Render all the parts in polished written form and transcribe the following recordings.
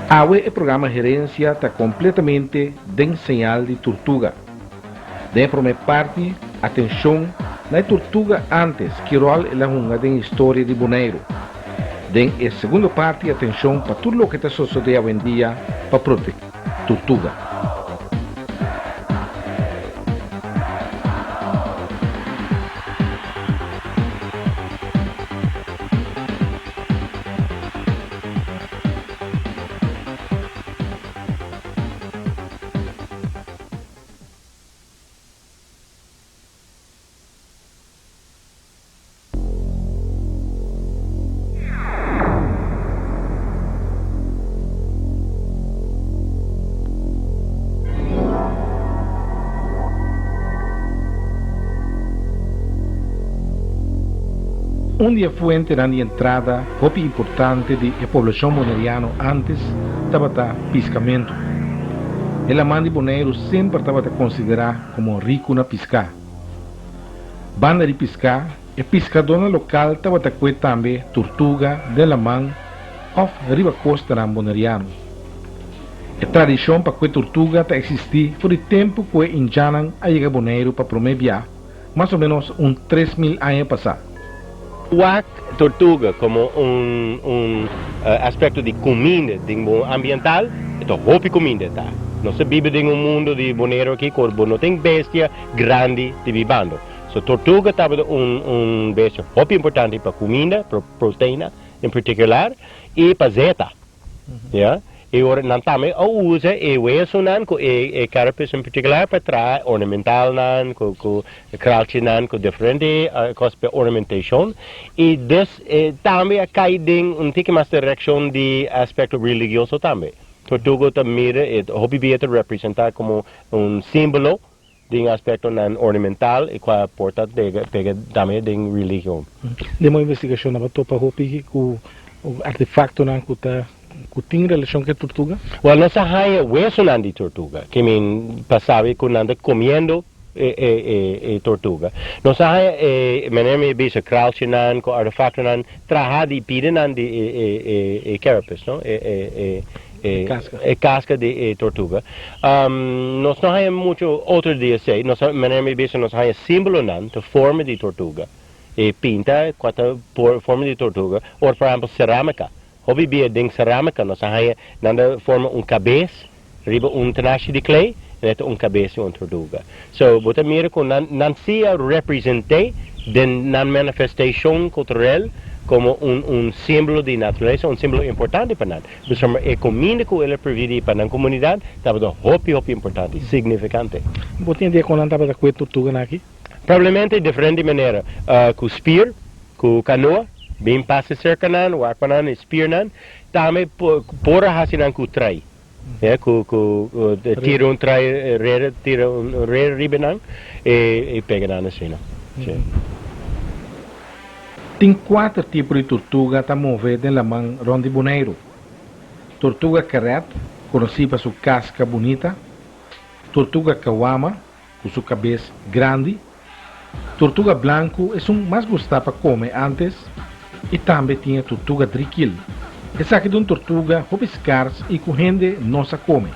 Awe e programa Herencia ta completamente den señal di turtuga. Den e prome parti, atencion na e turtuga antes ki rol el a hunga den historia di Boneiru. Den e segundo parti atencion pa tur loke ta sosode awendia pa proteha turtuga. Un di e fuentenan di entrada hopi importante di e poblashon boneriano ántes tabata piskamentu. E laman di Boneiru semper tabata konsiderá komo riku na piská. Banda di piská, e piskadónan lokal tabata kue tambe turtuga den laman òf riba kostanan boneriano. E tradishon pa kue turtuga ta eksistí for di tempu ku e indjannan a yega Boneiru pa promé bia, mas o ménos un 3000 aña pasá. Wak tortuga komo un un aspekto di kuminda den bo ambiental, e ta hopi kuminda ta. Nos ta biba den un mundo di Boneiru aki ku bo no tin bestia grandi di bibando. So tortuga tabata un un bestia hopi importante pa kuminda, proteina en partikular, i pa zeta. Ya, e ora nan tambe a usa e wesonan ku e e carapace en partikular pa traha ornamentalnan ku ku kralchinan ku diferente kos pa ornamentashon i dus e tambe a kai den un tiki mas direkshon di aspekto religioso tambe. Tortuga ta mira e hopi bia ta representa komo un simbolo den aspektonan ornamental i kua por ta pega tambe den religion. Den bo investigashon tabata topa hopi ku artefaktonan ku ta ku tin relashon ku e turtuga? Wèl, nos a haña wesonan di turtuga, ke men pa sabi ku nan ta komiendo e tortuga. Nos a haña e, manera mi a bisa, kralchinan ku artefaktonan trahá di pidanan di e carapace, no? E E kaska di e tortuga. Nos no haña muchu otro di esei. Nos a, manera mi bisa, nos a haña símbolonan ta forma di tortuga. E pinta kua ta por forma di tortuga. Or, por ehèmpel, serámika. Hopi bia den serámika nos a haña nan ta forma un kabes riba un tenashi di klei en e ta un kabes di un tortuga. So, bo ta mira ku nan, nan si a represent'é den nan manifestashon kulturel komo un, un símbolo di naturalesa, un símbolo importante pa nan. Pasobra e kuminda ku el a providí pa nan komunidat tabata hopi, hopi importante, signifikante. Bo tin idea kon nan tabata kue turtuganan aki? Probablemente diferente manera, ku spier, ku kanoa, bin pasa serka nan, wak pa nan i spier nan. Tambe por a hasi nan ku trai, ku ku tira un trai reda, tira un reda riba nan i pega nan asina. Sí. Tin kuater tipo di turtuga ta move den laman rond di Boneiru. Tortuga keret, konosí pa su kaska bunita, tortuga kawama, ku su kabes grandi, tortuga blanku, esun mas gustá pa kome ántes, i tambe tin e tortuga drikil. Esaki ta un tortuga hopi skars i ku hende no sa kome.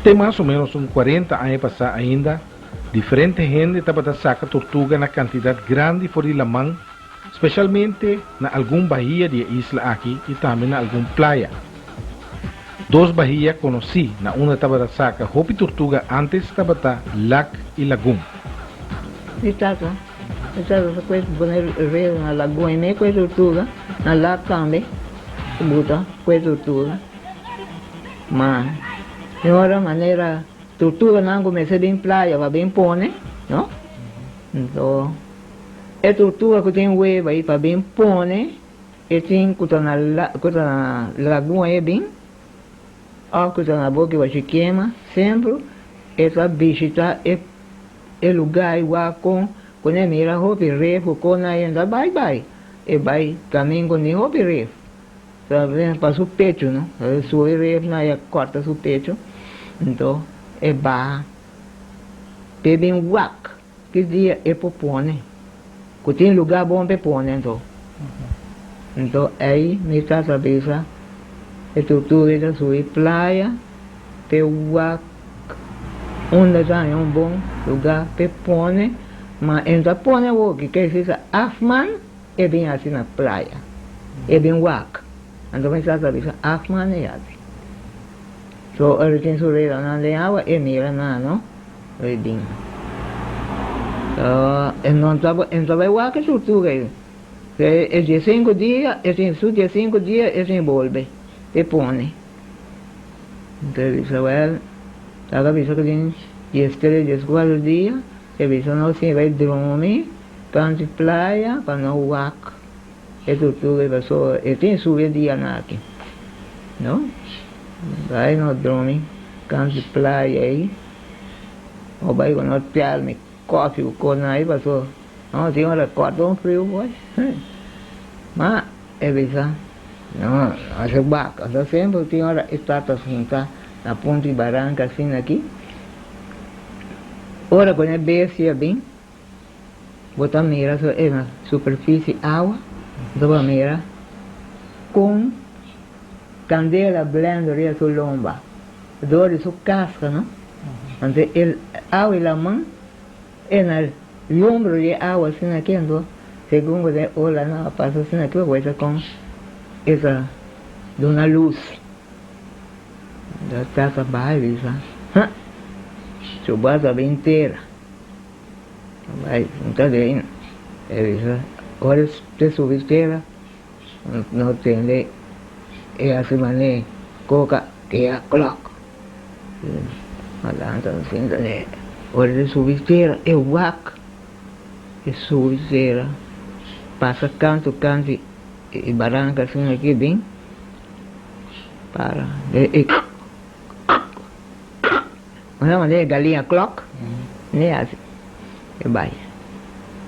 Te mas o ménos un kuarenta aña pasá ainda, Diferente hende tabata saka tortuga na kantidat grandi for di laman, speshalmente na algun bahia di e isla aki i tambe na algun playa. Dos bahia konosí na unda tabata saka hopi tortuga ántes tabata Lak i Lagun. Mi tata, mi tata ta kue pone reda na lagun i mi kue tortuga, na lak tambe buta kue tortuga. Ma e ora manera Tortuganan ku mester bin playa pa bin pone, no? Nto, e tortuga ku tin weba ei pa bin pone, e tin ku ta na la, ku ta na lagun ei bin, òf ku ta na boki Wachikema, semper e ta bishita e e lugá ei wak kon ku ne mira hopi ref ku kon nan yenda bai bai, e bai kamin ku ni hopi ref. Ta bin pa su pecho no, e subi riba i a corta su pecho, nto e baha p'e bin wak ki dia e por pone, cu tin lugar bon p'e pone nto. Nto ey mi tata bisa. E turtuga ei ta subi playa p'e wak unda ta haña un bon lugá p'e pone, ma e no ta pone awoki, ke si ta afman e bin hasi na playa, e bin wak. Anto mi tata bisa afman e hasi. So ora tin su redanan den awa e mira nan no, e bin. So e no ta e no ta bai wak e turtuga ei. E diesinku dia e tin su diesinku dia e tin bolbe e pone. Anto e bisa wèl tata bisa ku tin diestres dieskuater dia e bisa nos tin bai drumi kantu playa pa no wak e turtuga ei pasobra e tin subi e dianan aki no bai no drumi kantu playa ei o bai ku no tèrmi kòfi ku kosnan ei pasobra No tin ora kòrta un friu pues. Ma e bisa, No, no se baka. So semper tin ora e tata sinta na punta di baranka asina aki. Ora ku e bestia bin, bo ta mira so e na superfisie awa, bo ta mira kon kandela blendo riba su lomba dor di su kaska, no? Anto e awa i laman. E na lumbro di e awa asina aki anto segun ku den olanan a pasa asina aki bo ta kon e ta duna lus. Da tata baha e bisa, Ha! Chuba ta bin tera. Bai, no ta den. E bisa, ora e subi tera no tende e hasi manera koka kea klok. Malanta no sinta ne ora di subi tera e wak e subi tera pasa kantu kantu e baranka asina aki bin para e Una manera e galiña klok ne hasi e bai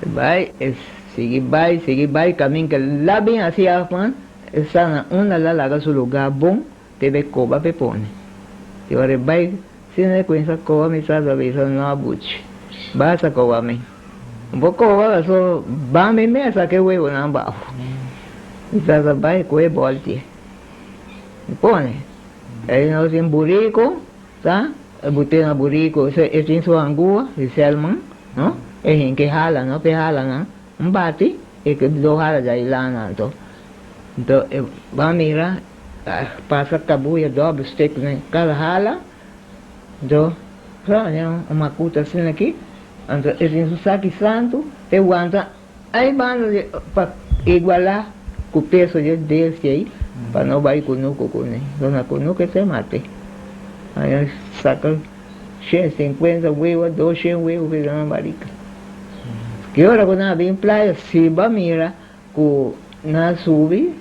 e bai e sigui bai sigui bai kaminka la bin hasi afman e sa na unda la laga su luga bon. Te be koba pe pone. I ora e bai sin e kuinsa koba mi tata bisa no buchi basta koba mi. Un por koba paso ban mi mes a ke webunan abao. Mi tata bai ku e boltie i pone. Ei nos tin buriku ta e bute na buriku e tin su angua di selman no e hinke hala no pe hala nan un bati e do hala djai lana anto. Anto e ban mira. A pasa kabuya doble stek den kada hala, anto haña un makuta asina aki, anto e tin su saki santu e wanta ai banda di pa igualá ku peso di e bestia ei pa no bai kunuku kuné, anto na kunuku e ta mat'é. Haña saka shen sinkuenta wewa, dos shen wewa p'e nan barika. Ki ora ku nan a bin playa si bo a mira Ku nan subi,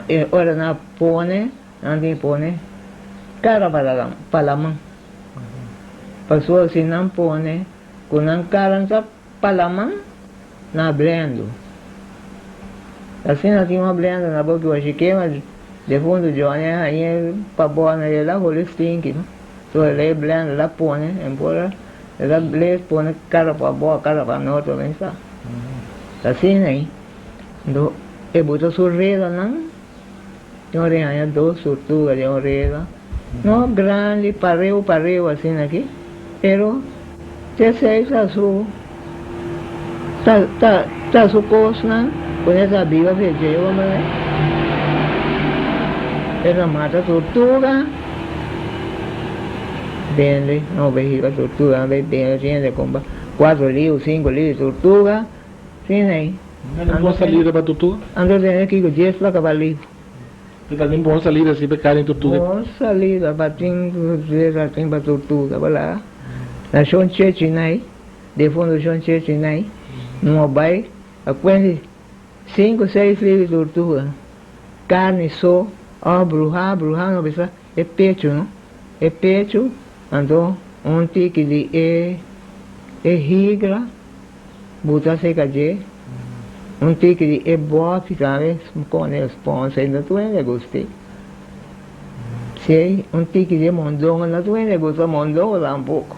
e ora nan pone, nan tin pone kara pa laman. Pasobra si nan pone ku nan kara ta pa laman, nan a blendu. Asina tin un a blendu na boki washikema, defuntu Johnny a hañ'é pa bòna i el a holi stinki. So el a blendu, el a pone, embora el a pone kara pa abou, kara pa norte, mester. Asina ei, do e buta su redanan, den un rehaña dos tortuga den un reda, no grandi pareu pareu asina aki, pero t'esei ta su ta ta ta su kosnan ku e ta biba fe dje bo mira. E ta mata tortuga, bende, no behiga tortuga, no bende tiende komba. Cuatro liu, cinco liu di tortuga, sin ei. Nan bon salida pa tortuga? Anto tene kiko dies placa pa liu. E ta tin bon salida si pa carni tortuga? Bon salida pa tin dies tin pa tortuga bala. Na shon chechi nai, de fondo shon chechi nai, no bai a cuenti cinco seis liu di tortuga, carni so, of bruha, bruha no bisa e pecho no, e pecho. Anto un tiki di e e higra buta seka dje, un tiki di e bòfi tambe pone e spons ei na tur hende gust'é. Si un tiki di e mondongo na tur hende gusta mondongo tampoko.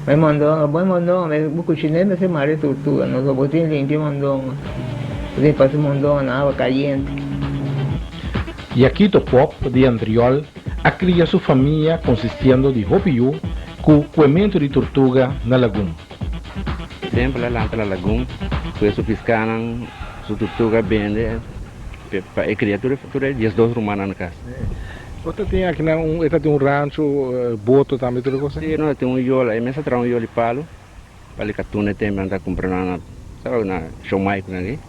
E mondongo, bon mondongo mes bo kushiné mester mara e tortuga no so bo tin limpia mondongo, bo tin pasa mondongo na awa kayente. Yakito Pop di Antriol a kria su famia konsistiendo di hopi yu ku kuementu di turtuga na lagun. Semper a lanta na lagun ku su piskanan, su turtuga bende pa e kria tur e diesdos rumannan na kas. Bo ta tin akinan un, e ta tin un rancho, boto tambe tur e kos? Si, nos ta tin un yola, e mes a traha un yola di palu. Pali katun e tempu nan ta kumpra nan na sabe na shomai ku nan aki.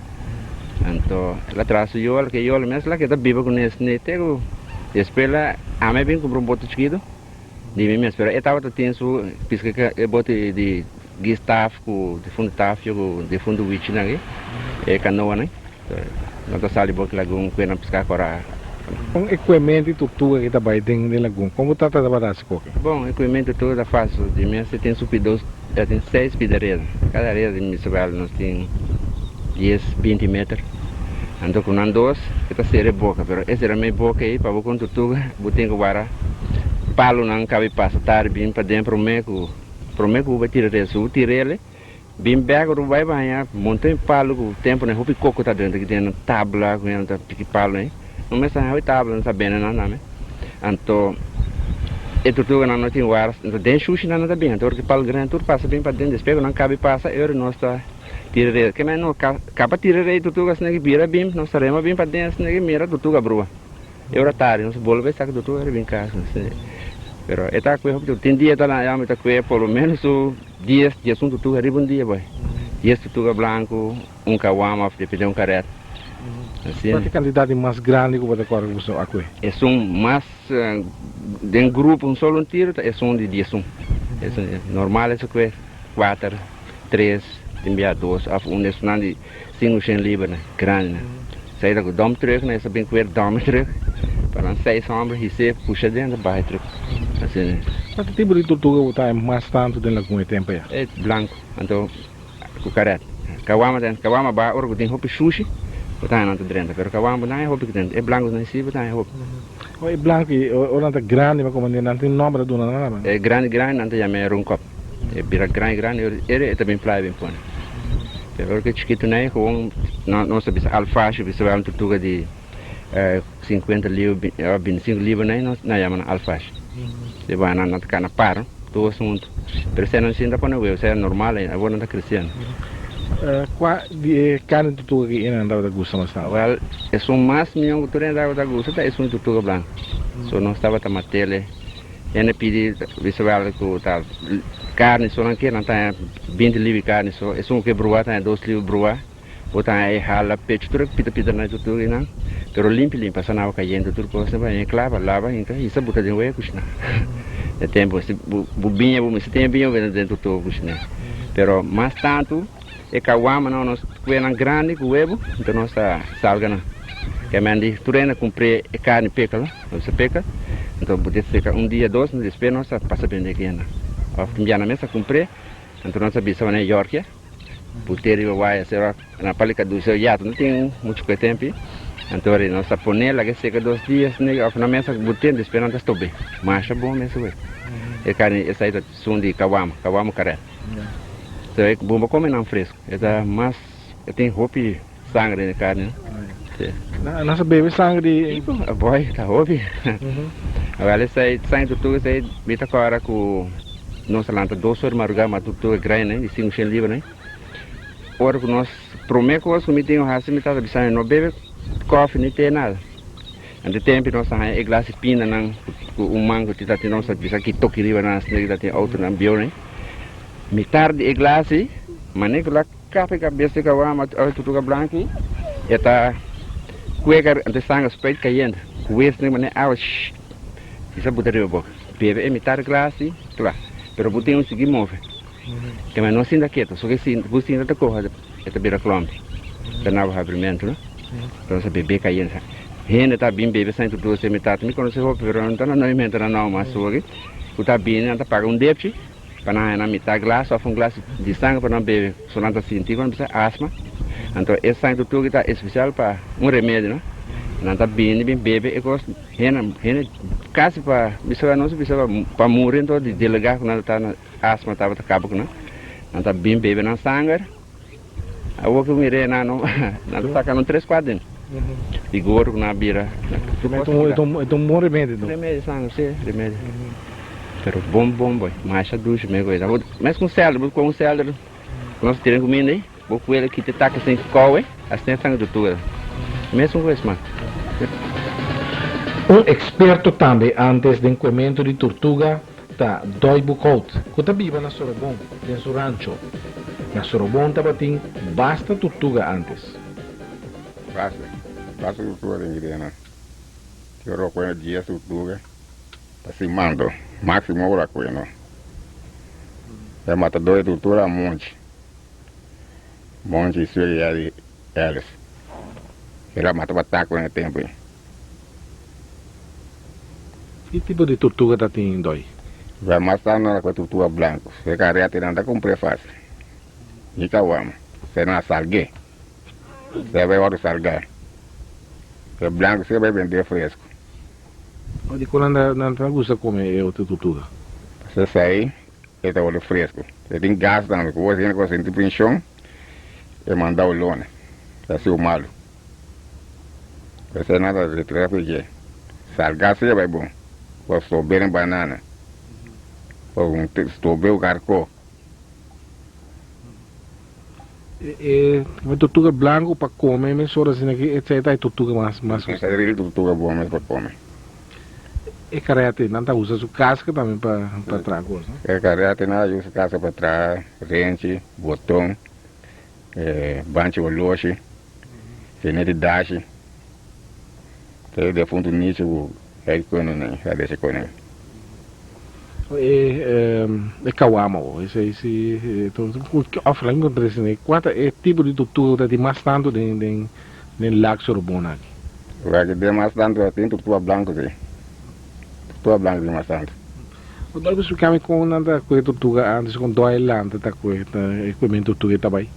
Anto el a traha su yola, ke yola mes la ke ta biba ku nes ne te ku despues la ami a bin kumpra un bote chikitu di mi mes pero e tabata tin su piska e bote di gis taf ku difuntu tafio ku difuntu wichi nan aki e kanoa nan. Nan ta sali boki lagun kue nan piska kora. Kon e kuementu di turtuga ki ta bai den den lagun? Kon bo trata tabata hasi koke? Bon, e kuementu di turtuga ta fasil. Di mes e tin su pi dos, e tin seis pi di reda. Kada reda di misabel nos tin dies, binti meter. Anto ku nan dos e ta sera e boka, pero e sera mei boka ei pa bo kon turtuga bo tin ku wara palunan kabi pasa tardi bin paden prome ku prome ku bo bai tira reda. Si bo tira el Bin bek ora bo bai baña, monta un palu ku tempu nan hopi koko ta drenta ki den tabla ku nan ta piki palu ei. No mester haña hopi tabla nan ta bende nan tambe. Anto e tortuganan no tin wars, anto den shushi nan no ta bin, anto ora ki palu grandi tur pasa bin paden, despues ku nan kabi pasa e ora nos ta tira rei. Ke men no kaba tira rei tortuga asina ki bira bin, nos ta rema bin paden asina ki mira tortuga brua. E ora tardi nos bolbe saka tortuga riba bin kas. Pero e ta kue hopi tortuga. Tin dia ta nan ya mi ta kue por lo menos su dies, diesun tortuga riba un dia boy. Dies tortuga blanku, un kawama of depende un karet. Asina. Cual ta e cantidad di mas grandi cu bo ta corda cu bo a kue? Esun mas den grupo un solo un tiro ta esun di diesun. Esun normal eso kue kuater, tres, tin bia dos of un esunnan di Sinku shen liber grandi nan. Esei ta ku dump truck nan, esa bin kuer dump truck pa nan seis homber his'é pusha dentro baha e truck. Asina. Cuanto tipo di tortuga bo ta mas tanto den lagun e tempo ya? E blanco anto ku karet. Kawama den kawama baha ora ku tin hopi shushi bo ta haña nan ta drenta pero kawama bo no haña hopi ku drenta e blanco nan si bo ta haña hopi. O e blanco i ora nan ta grandi ma como nan tin nomber ta duna nan? E grandi grandi nan ta yama e runkop. E bira grandi grandi ora e ta bin playa bin pone. Pero ora ku e chikitu nei gewoon nos ta bisa alfashi bisa wèl un tortuga di sinkuenta libra of binti sinku libra nei nos na yama nan alfashi. E bai nan ta kana par tur huntu. Pero esei nan sinta pone webu esei normal awor nan ta kresiendo. Kua di e karni di tortuga ki nan tabata gusta mas tantu? Wèl esun mas mion ku tur hende tabata gusta ta esun di tortuga blanku. So nos tabata mat'el. Hende pidi Isabel ku ta karni so nan ke nan ta haña binti libi karni so esun ku ke brua ta haña dos libi brua bo ta haña e hala pechu tur e pita pita na tur einan pero limpi limpi pasa na awa kayente tur kos bo haña e klaba laba hinka hisa buta den wea kushina e tempu si bo biña bo mester tin e biña bo bende den tur kushina pero mas tantu E kawama nan nos kue nan grandi ku webu, nto nos ta salga nan. Ke men di tur hende kumpr'é e karni peka lo, nos bisa peka, nto bo tin seka un dia dos, despues nos ta pasa bende ki hende. Of tin bia nan mes ta kumpr'é, nto nos ta bisa manera Yorkia, put'é riba waya sera na pali kadusi ya no tin muchu kue tempi, nto nos ta pon'é laga e seka dos dia of nan mes ta but'é despues nan ta stob'é. Masha bon mes awor. E karni esei ta sun di kawama, kawama karèt. So e bon pa come nan fresco. E ta mas e tin hopi sanger den e carne no. Si. Nan sa bebe sanger di. Tipo a boy ta hopi. Awel esei sanger tortuga esei mi ta cora cu nos a lanta dos ora madruga ma tortuga grandi di cinco shen libra ne. Ora cu nos prome cos cu mi tin cu haci mi tata bisa mi no bebe coffee ni te nada. Ante tempo nos a haña e glas di pindanan cu un man cu ta tin nos a bisa ki toki riba nan asina ki ta tin autonan bieu nan. Mitar di e glas ei, mane cu la kap e cabes di kawama of tutuga blanco ei, e ta cueka ante sanga spuit cayendo. Cu wes nan mane awa shhh y sa buta riba boca. Bebe e mitar glas ei, cla. Pero bo tin un sigui move. Ke men no sinta keto, so ke bo sinta ta coha e ta bira klompi. Ta nabo habrimento no. Entonces bebe cayendo. Hende ta bin bebe santo dulce mi tata mi conoce hopi pero no ta na noi mento na nau mas sugi. Cu ta bini nan ta paga un depchi pa nan haya nan mitad glas of un glas di sanger pa nan bebe. So nan ta sinti cu nan bisa asma. Anto e santo tugi ta especial pa un remedio no. Nan ta bini bin bebe e cos hende hende casi pa bisa nos bisa pa muri anto di delega cu nan ta na asma tabata caba cu nan. Nan ta bin bebe nan sanger. Awor ku mir'é nan no, nan ta saka nan tres kuart den. Vigor ku nan a bira. E ta un bon remedi no? Remedi sanger si, remedi. Pero bon bon boy, masha dushi me koe. Mes ku un selder, bo koe un selder ku nos tira kuminda ei, bo koe el kita e taki asin koue, asin e sanger tortuga. Mesun koe smak. Un eksperto tambe antes den kuementu di tortuga ta Doy Boekhout, ku ta biba na Sorobon, den su rancho. Na Sorobon tabatin basta tortuga antes. Basta, basta tortuga den idea nan. Ki ora ku dies tortuga ta simando, maximo ora ku no. E mata doy tortuga a monchi. Monchi suegi ya di Ellis. El a mata bataco na e tempo ei. Ki tipo di tortuga ta tin doi? Vai mas tanto na cu tortuga blanco. Se carea te nan ta cumpre facil. Ni cawama. Se nan a salgue. Se bay wordo salga. E blanco se bay bende fresco. Dicon nan ta gusta come e otro tortuga? Se sai e ta wordo fresco. E tin gas tambe cu bo hende cu a sinti prinsion e manda olona. Ta haci bo malo. Esei nan ta retira ku dje. Salga si e bai bon. Bo stobe den banana. Bo stobe ku karko. E tortuga blanku pa kome mesora asina ki esei ta e tortuga mas mas. Esei ta e tortuga bon mes pa kome. E karete nan ta usa su kaska tambe pa pa traha kos no? E karete nan ta usa kaska pa traha renchi, boton, banchi oloshi. Tene di dashi ta e defuntu Nietzsche ku hei kono nan a dese kono. E e kawama o esei si of la mi por trese ne kua ta e tipo di tortuga ku ta tin mas tantu den den den lak Sorobon aki? Wak den mas tantu a tin tortuga blanku si tortuga blanku tin mas tantu. Bo dor por splika mi kon nan ta kohe tortuga antes kon dor e lanta ta kohe ta e kohe tortuga e ta bai?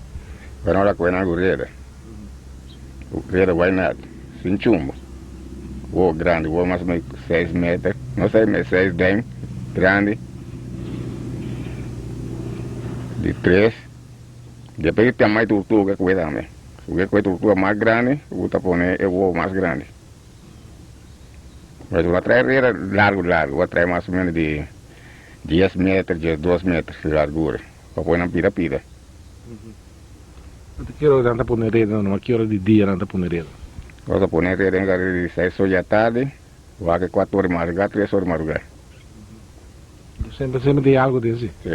Bueno ora kohe nan ku reda. Reda why not sin chumbo. Wou grandi wou mas o menos seis meter no seis meter seis duim grandi di tres depende di tamaño tortuga kohe tambe si bo ke kohe tortuga mas grandi bo ta pone e wou mas grandi. Mas bo a trae reda largu largu, bo a trae mas o menos di dies meter, diesdos meter di largura, pa pone nan pida pida. Anto ki ora nan ta pone reda nan? Ki ora di dia nan ta pone reda? Nos ta pone reda en kare di seis or di atardi, wak kuater or di madrugá, tres or di madrugá. Semper semper tin algu den si? Si,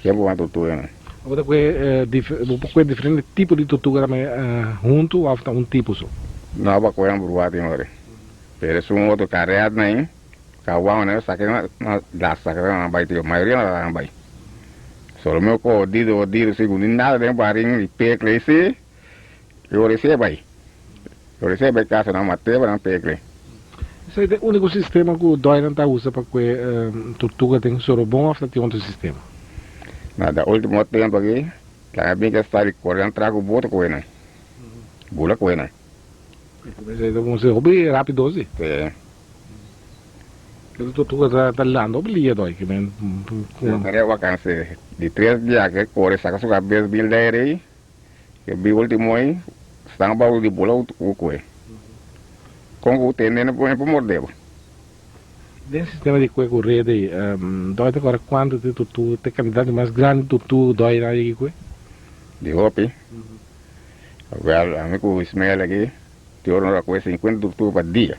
semper wan tortuga nan. Bo ta kue bo por kue diferente tipo di tortuga tambe huntu of ta un tipo so? No bo a kue nan bruha tin ora. Pero esun otro karea nan ka wou nan saka nan la saka nan bai tin mayoria nan la bai. Solo mi ku odido odido si ku ni nada den barin di pekle si e ora si e bai. E ora si e bai kasa nan mat'e pa nan pekle. Esei ta e úniko sistema ku dòinan ta usa pa kue tortuga den Sorobon òf ta tin otro sistema? Na da último tempu aki, laga bin ke sta di kore nan traha ku boto kohe nan. Bula kohe nan. Esei ta un hopi rápido si. Sí. Pero tortuga ta ta landa hopi lia dòi ke men ku. Yo kere wakansi di tres dia ke kore saka su kabes bin leer ei. E bi ultimo ei stan bou di bula u kue. Kon ku tende no por morde bo. Den sistema di kue ku red ei, dòi ta kòrda kuantu te tortuga, te kantidat di mas grandi tortuga ku dòi nan yegi kue? Di hopi. Wèl, ami ku Ismael aki tin ora nos a kue sinkuenta tortuga pa dia.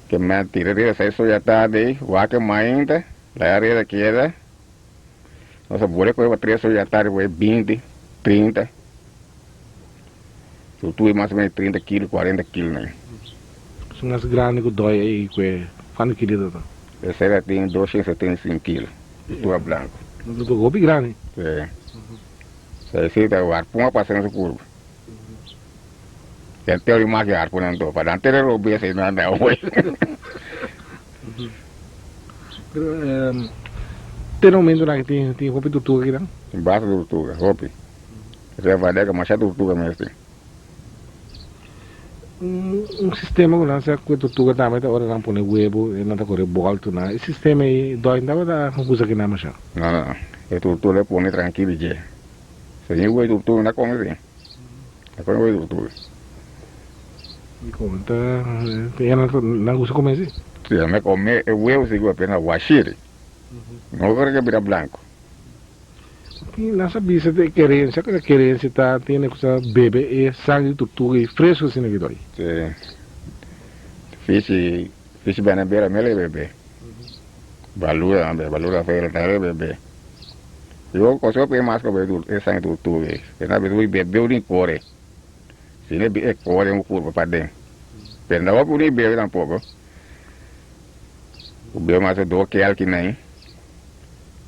Ke men tira reda seis or di atardi ei, wak e mainta, laga reda keda. Nos a bole koe pa tres or di atardi koe binti, trinta. Tortuga mas o menos trinta kilo, kuarenta kilo nan. Su mas grandi ku dòi ei koe kuantu kilo ta ta? Esei ta tin 275 kilo, tortuga blanku. Un tortuga hopi grandi. Sí. Esei ta harpun a pasa na su kurpa. E teori mas di harpun anto, pa nan tere robes ei nan da hoy. Pero te na momentonan aki tin tin hopi tortuga akinan? Tin basta tortuga, hopi. Revadeka masha tortuga mes tin. Un sistema ku nan sa ku e tortuga tambe ta ora nan pone webo e nan ta kore bòltu nan. E sistema ei dòi no tabata usa kinan masha? No, no. E tortuga e pone trankilo dje. Si ni wei tortuga no ta kome si. No ta kome wei tortuga. Dikon ta nan gusta kome si? Si, nan kome e webu sigur apenas washiri. No kere ke bira blanku. Tin nan sa bisa e kerensia, ku e kerensia ta tene ku sa bebe e sangre di turtuga i fresku asina ki doi. Si, fishi, fishi bene bera mele e bebe. Balura tambe, balura fera tambe e bebe. Yo kos hopi e mas ku bebe e sangre di turtuga ei. E na bisa bebe un di kore. Si no e kore un kurpa paden. Pero no hopi un di bebe tampoko. Ku bebe mas e do kelki nei.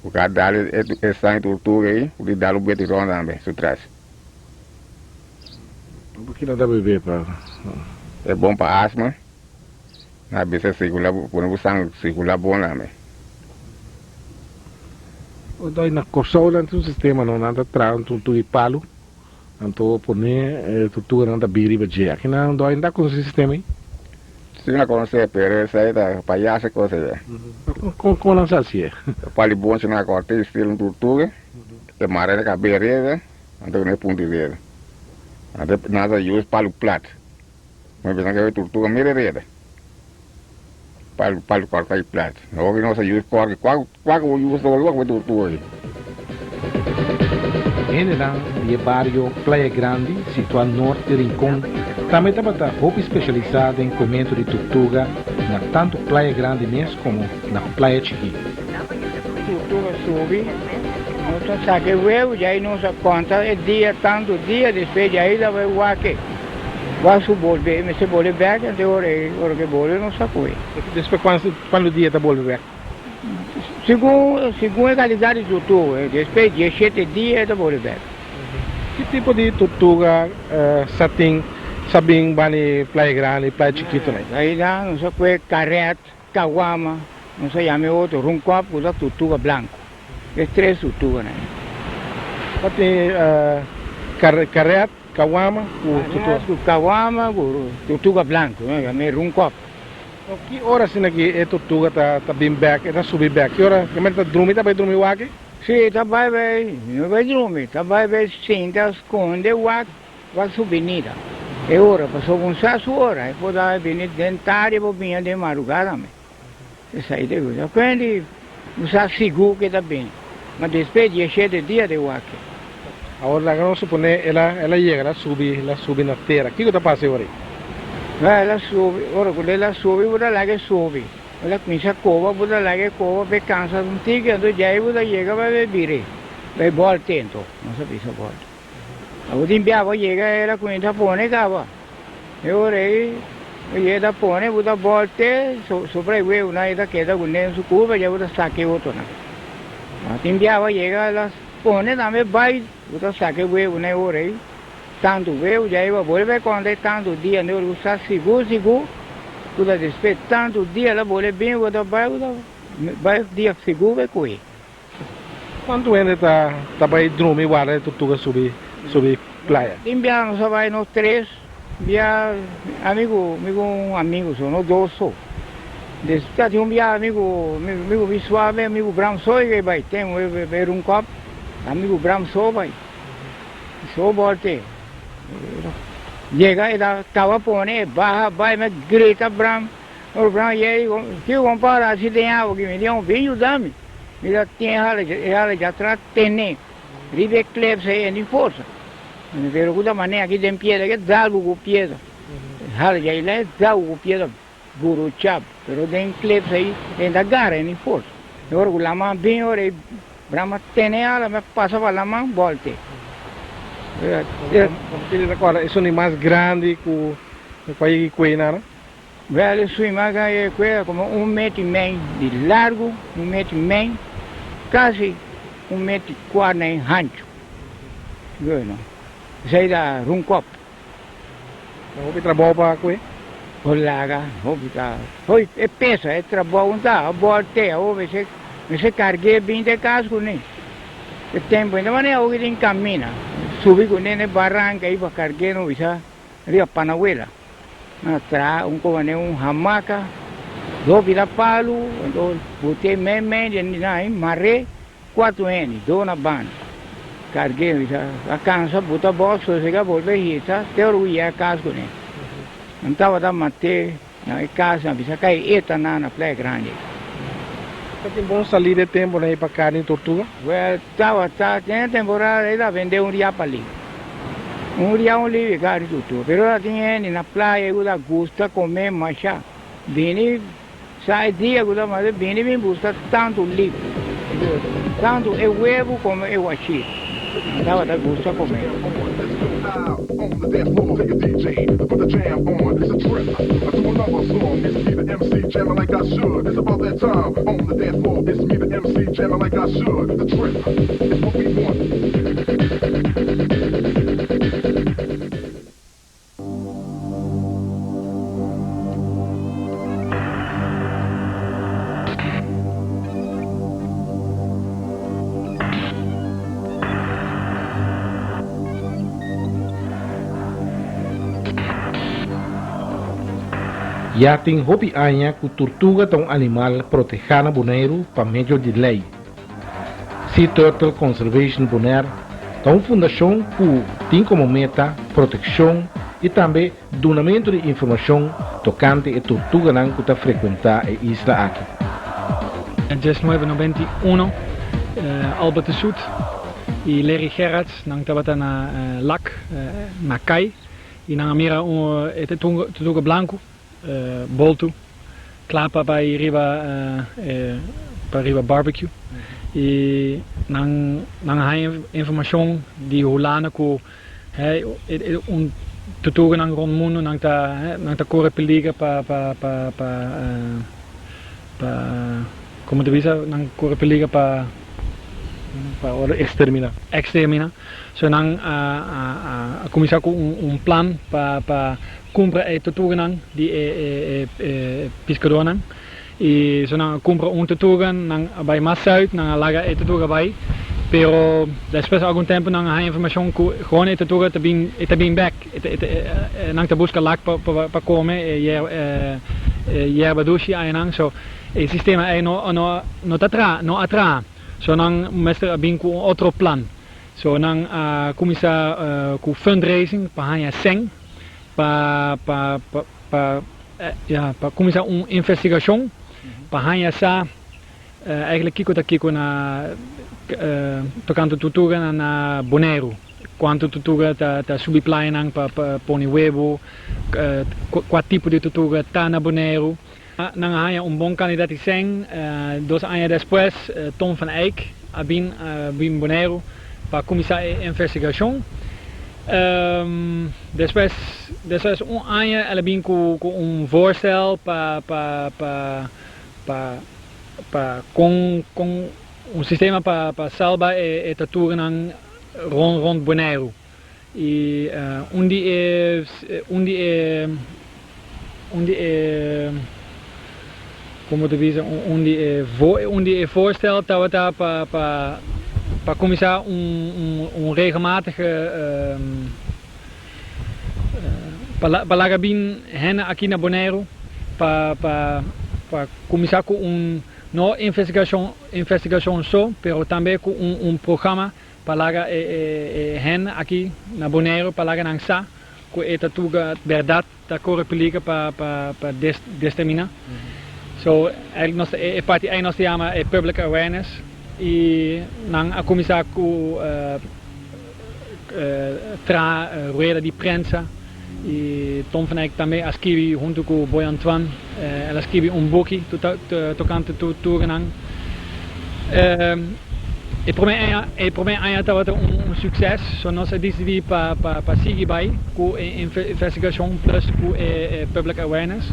Ku ka dal e sangre di turtuga ei, ku di dal un beti rond tambe su tras. Por kila ta bebe pa? E bon pa asma. Na bisa sirkula pone bo sangre sirkula bon tambe. Dòi na Kòrsou nan tin un sistema no, nan ta traha un turtuga di palu, anto pone e turtuganan ta biri riba dje. Aki nan dòi no ta konosé e sistema ei? Si na konosé pero esei ta payaso kos ei. Kon nan sa hasié? E palu bonchi nan a kòrta i stila un turtuga, e mara na kabes reda, anto ku na e punta reda. Anto nan ta use palu plat. Mi a bisa ke turtuga mira reda. Palu palu kòrta i plat. Hopi nos a use kòrki kua kua ku bo use ta wak bo turtuga ei. Hendenan di e bario Playa Grandi, situá nort di Rincon, tambe tabata hopi spesialisá den kuementu di turtuga na tantu Playa Grandi mes komo na Playa Chikí. Turtuga subi, nos ta saka e webu, djai nos a konta e dia, tantu dia, despues djai ta bai wak e. Wak su bolbe, e mester bolbe bek, anto e ora ei, ora ku e bolbe nos ta kohe. Despues kuantu dia e ta bolbe bek? Segun, segun e kalidat di turtuga, despues dieshete dia e ta bolbe bek. Ki tipo di turtuga sa tin, sa bin bani Playa Grandi, Playa Chikito nan? Ahí nan nos a kohe karet, kawama, nos a yama e otro runkòp ku ta turtuga blanku. Es tres turtuganan. Sa tin karet, Kawama ku tutuga. Ku kawama ku tutuga blanku, no yama e runkop. No ki ora asina ki e tutuga ta ta bin bek, e ta subi bek? Ki ora? Ki manera ta drumi ta bai drumi wak? Si, e ta bai bai, no bai drumi, ta bai bai sinta skonde wak, wak su binida. E ora, pasobra un sa su ora, e por ta bini den tardi, e por bini den madrugada tambe. Esai ta gusta. Aprendi usa sigur ke ta bini. Ma despues dieshete dia de wak. Awor laga nos supone el a el a yega, el a subi, el a subi na tera. Kiko ta pasa e ora ei? Ora el a subi, ora ku el a subi bo ta laga e subi. El a kuminsá koba, bo ta laga e koba pa e kansa un tiki, anto djei bo ta yega pa e bira ei. Pa e bòlta anto, nos a bisa bòlta. Awor tin bia bo yega el a kuminsá pone kaba. E ora ei e ta pone bo ta bolte sobra e webunan e ta keda ku nen su kurpa dja bo ta saka e otronan. Ma tin bia bo yega el a pone tambe bai bo ta saka e webunan e ora ei tantu webu dja e bo a bolbe konta e tantu dia ora ku sa sigur sigur ku ta despues tantu dia el a bolbe bin bo ta bai bo ta bai dia sigur bai kohe. Kuantu hende ta ta bai drumi warda e tortuga subi subi playa? Tin bia nos a bai nos tres bia ami ku mi ku un amigu so nos dos so. Des ta tin un bia ami ku mi ku mi suave ami ku Bram so e bai ten e bebe un kòp ami ku Bram so bai so bòlte yega e ta kaba pone e baha bai mi a grita Bram. Ora Bram yei, Kiko kompara hasi den awa ki mi di un bin yuda mi. Mi ta tin e hala dja tras tene riba e kleps ei en di forsa. Pero ku ta manera aki den piedra ke dalgu ku piedra. Hala dja ila e dalgu ku piedra buruchap pero den kleps ei en ta gara en di forsa. E ora ku laman bin ora ei Bram a tene e hala mi a pasa pa laman bolte. Esun di mas grandi ku a yega kuei nana? Wel, su imagen e cuera como un metro y mei di largo, un metro y mei, casi un metro y cuarta en hancho. Bueno, esey ta Runkop. Hopi trabou pa cue? Por laga, hopi ta. Hoy, e pesa, e trabou ta, a boltea, hopi mester, mester cargu'e bin te cas cune. E tempo, enta manera hopi tin camina, subi cune na e barranca ey pa cargu'e no bisa riba Panahuela. Nan a traha un komo un hamaka, dos pida palu, anto bot'é mei mei di nan mar'é kuatro hende, dos na banda. Karg'é, bisa a kansa buta bòs, sosegá bolbe hisa te ora ku yega kas kuné. Nan tabata mat'é na e kas, nan bisa kai eta nan na Playa Grande. Ta tin bon salida e temponan ei pa karni di tortuga? Wèl, tabata den e temporada ei ta bende un ria pa liba. Un ria un liba di karni di tortuga. Pero ora tin hende na playa ku ta gusta kome masha, bini sa e dia ku ta manda bini bin buska tantu liba, tantu e webu komo e washit. Nan tabata gusta kome. Ya tin hopi aña ku turtuga ta un animal protehá na Boneiru pa medio di lei. Sea Turtle Conservation Bonaire ta un fundashon ku tin komo meta protekshon i tambe dunamentu di informashon tokante e turtuganan ku ta frekuentá e isla aki. Diesnuebe nobenta i uno, Albert de Soet i Larry Gerrards nan tabata na Lac, na Kai, i nan a mira un e tortuga blanku Boltu kla pa bai riba pa riba barbecue i nan nan a haña informashon di Hulanda ku un tortuganan rond mundu nan ta nan ta kore peliger pa pa pa pa pa komo ta bisa nan kore peliger pa Pa ora eksterminá. Eksterminá. So nan a a a kuminsá ku un un plan pa pa Kumpra e tortuganan di e piskadornan i so nan a kumpra un tortuga, nan a bai mas sùit, nan a laga e tortuga bai, pero despues algun tempu nan a haña informashon ku gewoon e tortuga ta bin e ta bin bèk, nan ta buska lak pa kome e yerba dushi ayanan, so e sistema ei no no ta traha, no a traha, so nan mester a bin ku un otro plan, so nan a kuminsá ku fundraising pa haña sèn. Pa pa pa ya pa kuminsá un investigashon pa haña sa eigenlijk kiko ta kiko na tokante tortuga na na Boneiru. Kuantu tortuga ta ta subi playanan pa pa pone webu, kua tipo di tortuga ta na Boneiru. Nan a haña un bon kandidat di sèn. Dos aña despues Ton van Eyck a bin bin Boneiru pa kuminsá e investigashon. Despues despues un aña el a bin ku ku un voorstel pa pa pa pa pa kon kon un sistema pa pa salba e e tortuganan rond rond Boneiru. I un di e un di e un di e como ta bisa un di e un di e voorstel tabata pa pa pa cuminsa un un un regelmatige pa pa laga bin hende aki na Boneiru pa pa pa cuminsa cu un no investigacion investigacion so pero tambe cu un un programa Pa laga e hende aki na Boneiru pa laga nan sa ku e tatuga bèrdat ta kore peliger pa pa desterminá. So eigenlijk nos e parti ei nos ta yama e public awareness i nan a kuminsá ku traha rueda di prensa i Ton van Eyck tambe a skibi huntu ku Boy Antoine el a skibi un buki tokante turtuganan. E prome aña e prome aña tabata un sukses, so nos a disidí pa pa sigui bai ku e investigashon plus ku e public awareness.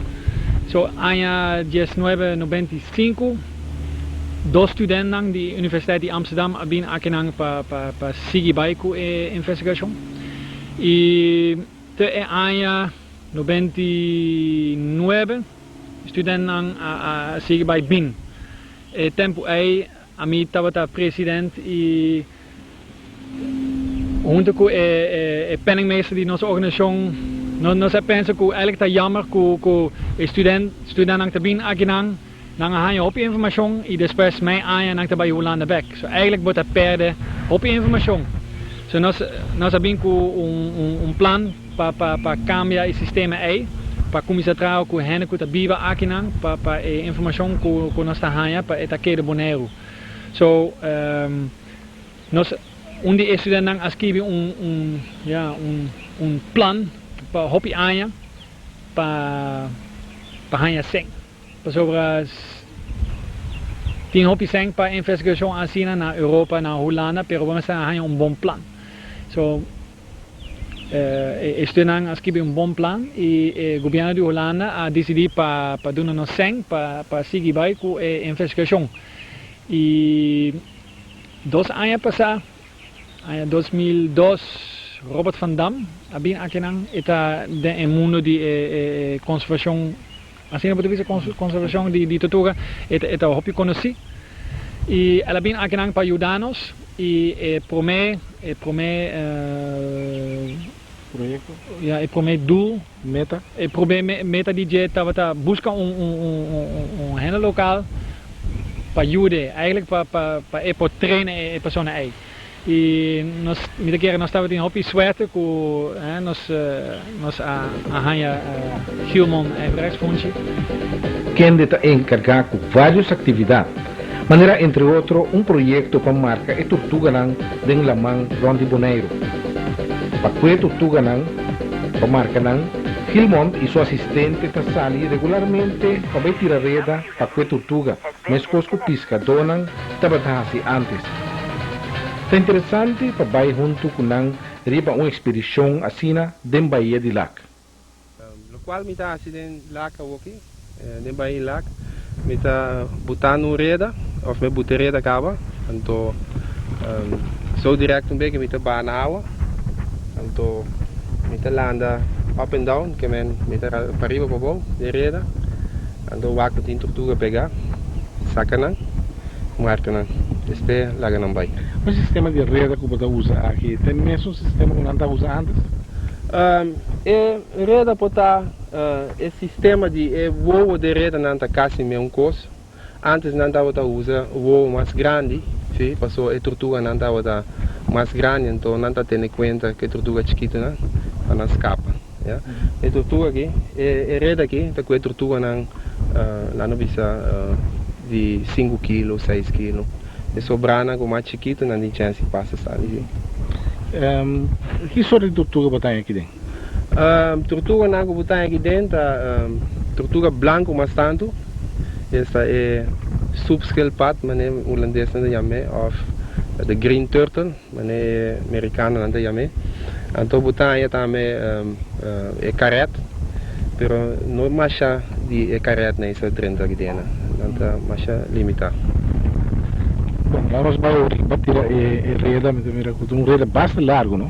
So aña diesnuebe nobenta i sinku dos studentnan di Universiteit di Amsterdam a bin akinan pa pa pa sigui bai ku e investigashon i te e aña 99 studentnan a sigui bai bin. E tempu ei ami tabata president i huntu ku e penningmeester di nos organisashon nos a pensa ku eigenlijk ta jammer ku ku e student studentnan ta bin akinan nan a haña hopi informashon i despues mei aña nan ta bai Hulanda bek. So eigenlijk bo ta perde hopi informashon. So nos nos a bin ku un un plan pa pa pa kambia e sistema ei. pa kuminsá traha ku hende ku ta biba akinan pa pa e informashon ku ku nos ta haña pa e ta keda Boneiru. So nos un di e studentenan a skibi un un ya un un plan pa hopi aña pa pa haña sèn. Pasobra tin hopi sèn pa investigashon asina na Europa, na Hulanda, pero bo mester a haña un bon plan. So e estudiantenan a skibi un bon plan i e gobièrnu di Hulanda a disidí pa pa duna nos sèn pa pa sigui bai ku e investigashon. I dos aña pasá, aña 2002, Robert van Dam a bin akinan, e ta den e mundu di e e konservashon. Asina bo ta bisa konservashon di tortuga e ta hopi konosí i el a bin akinan pa yuda nos i e promé e promé Proyekto? Ya e promé doel Meta? E promé meta di dje tabata buska un un hende lokal pa yud'e eigenlijk pa pa e por traina e persona ei. I nos, mi ta kere nos tabatin hopi suerte ku nos nos a haña Gilmon Ijbrechts funchi. Kende ta enkargá ku vários aktividat, manera entre otro un proyekto pa marka e turtuganan den laman rònt di Boneiru. Pa kue turtuganan pa marka nan, Gilmont i su asistente ta sali regularmente pa bai tira reda pa kue turtuga, meskos ku piskadónan tabata hasi ántes. Ta interesante pa bai huntu ku nan riba un ekspedishon asina den Bahia di Lac. Lokual mi ta hasi den Lac awoki, den Bahia di Lac, mi ta butando un reda, òf mi a buta e reda kaba, anto so dirèkt un beke mi ta baha na awa, anto mi ta landa up and down, ke men mi ta pariba pabou den reda, anto wak ku tin tortuga pegá, saka nan. Marcanan, espe laga nan bai. Un sistema di reda ku bo ta usa aki ta e mesun sistema ku nan ta usa antes? E reda por ta e sistema di e wowo den redanan ta kasi meun kos. Antes nan tabata usa wowo mas grandi, si, paso e tortuganan tabata mas grandi, anto nan ta tene kuenta ku e tortuga chikitunan pa nan skapa, ya. E tortuga aki, e reda aki ta ku e tortuganan, nan a bisa. Di sinku kilo, seis kilo. E sobranan ku mas chikitu nan tin chèns di pasa sali si. Ki sort di tortuga bo ta haña aki den? Tortuganan ku bo ta haña aki den ta tortuga blanku mas tantu. Esta e soepschildpad manera hulandesnan ta yam'é òf de green turtle manera e merikanonan ta yam'é. Anto bo ta haña tambe e karet, pero no masha di e karetnan ei sa drenta aki den nan, nan ta masha limitá. Bon, laga nos bai ora pa tira e reda, mi ta mira ku ta un reda basta largu, no?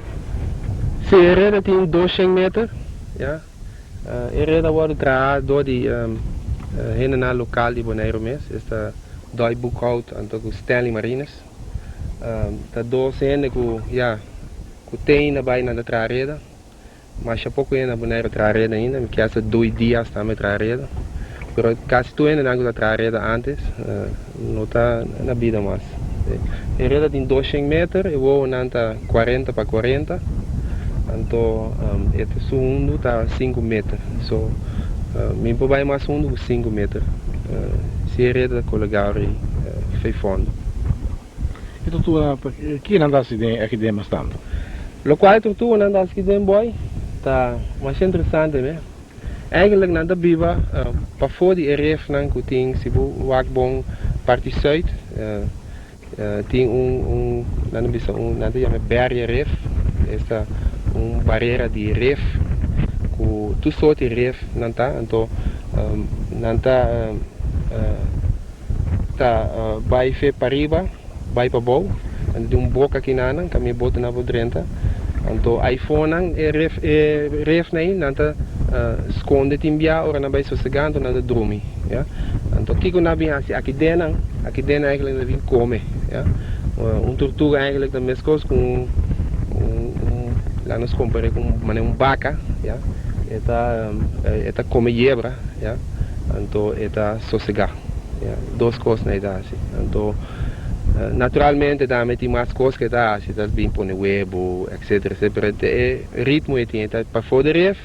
Sí, e reda tin 200 meter, ya. E reda a wòrdu trahá dor di hendenan lokal di Boneiru mes, esta Doy Boekhout anto ku Stanley Marinus. Ta dos hende ku, ya, ku te ainda bai nan ta traha reda. Masha poko hende na Boneiru traha reda ainda. Mi kier sa Dui Dias tambe traha reda. Pero kasi tur hendenan ku ta traha reda antes no ta na bida mas. E reda tin 200 meter, e wowonan ta 40 pa 40. Anto e ta su hundu ta 5 meter. So mi por bai mas hundu ku 5 meter si e reda ta kolega ori fei fondo. E tortuganan ta ki nan ta hasi den aki den mas tantu? Lokual e tortuganan ta hasi aki den boi ta masha interesante me. Eigenlijk nan ta biba pafó di e refnan ku tin si bo wak bon parti sùit tin un un nan ta bisa un nan ta yama e barrier rif esta un barera di rif ku tur sorti rif nan ta anto nan ta Ta bai fe pariba, bai pabou, anto tin un boka kinanan, kaminda botonan por drenta. Anto aifonan, e ref, e refnan ei, nan ta skonde tin bia ora nan bai sosegá, anto nan ta drumi, ya. Anto kiko nan a bin hasi aki dennan? Aki dennan eigenlijk nan ta bin kome, ya. Un tortuga eigenlijk ta meskos ku un, un, un, laga nos kompar'é ku un, manera un baka, ya. E ta, e ta kome yebra, ya. Anto e ta sosegá. Ya, dos kosnan e ta hasi. Anto, naturalmente tambe tin mas kos ku e ta hasi, ta bin pone webu, etcetera, etcetera, pero e ritmo e tin, e ta pafó di ref,